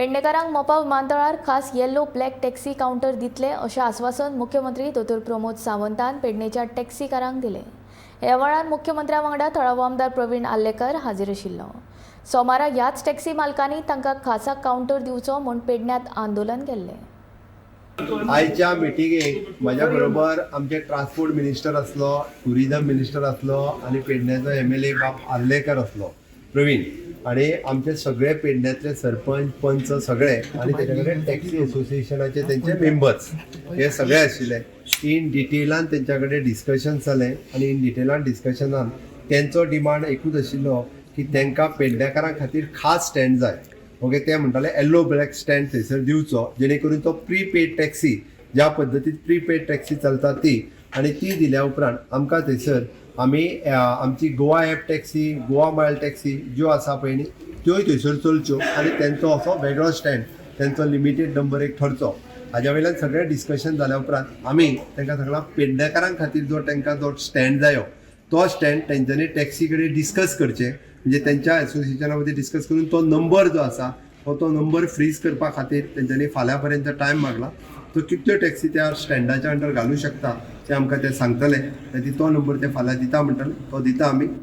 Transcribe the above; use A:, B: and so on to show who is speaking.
A: पेडणेकारांक मोपा विमानतळार खास येल्लो black taxi counter दितले अशें आस्वासन मुख्यमंत्री दोतोर प्रमोद सावंतान पेडणेच्या टॅक्सीकारांक दिलें. ह्या वेळार मुख्यमंत्र्या वांगडा थळावो आमदार प्रवीण आर्लेकर हाजीर आशिल्लो. सोमारा ह्याच टॅक्सी मालकांनी तांकां खासा कावंटर दिवचो म्हूण पेडण्यांत आंदोलन केल्लें.
B: आयच्या मिटिंगेक म्हाज्या बरोबर आमचे ट्रान्सपोर्ट मिनिस्टर आसलो, टुरिझम मिनिस्टर आसलो आनी पेडण्याचो एमएलए बाब आर्लेकर आसलो प्रवीण, आनी आमचे सगळे पेडण्यांतले सरपंच, पंच सगळे आनी तेच्या कडेन टॅक्सी एसोसिएशनाचे तेंचे मेंबर्स हे सगळे आशिल्ले. इन डिटेलान तेंच्या कडेन डिस्कशन जालें आनी इन डिटेलान डिस्कशनान तेंचो डिमांड एकूच आशिल्लो की तेंकां पेडणेकारां खातीर खास स्टँड जाय. ओके, ते म्हणटाले येल्लो ब्लॅक स्टँड थंयसर दिवचो, जेणे करून तो प्रीपेड टॅक्सी ज्या पद्दतीन प्रीपेड टॅक्सी चलता ती, आनी ती दिल्या उपरांत आमकां थंयसर आमी आमची गोवा ॲप टॅक्सी, गोवा मायल टॅक्सी ज्यो आसा पळय न्ही, त्योय थंयसर चलच्यो आनी तेंचो असो वेगळो स्टँड, तेंचो लिमिटेड नंबर एक ठरचो. हाज्या वयल्यान सगळें डिस्कशन जाल्या उपरांत आमी तांकां सांगलां, पेडणेकारां खातीर जो तांकां जो स्टँड जायो तो स्टँड तेंच्यांनी टॅक्सी कडेन डिस्कस करचें, म्हणजे तेंच्या एसोसिएशना मदीं डिस्कस करून तो नंबर जो आसा तो नंबर फ्रीज करपा खातीर तेंच्यांनी फाल्यां पर्यंत टायम मागला. तो कितल्यो टॅक्सी त्या स्टँडाच्या अंडर घालूं शकता ते आमकां ते सांगतले आनी तो नंबर ते फाल्यां दिता म्हणटाले, तो दिता आमी.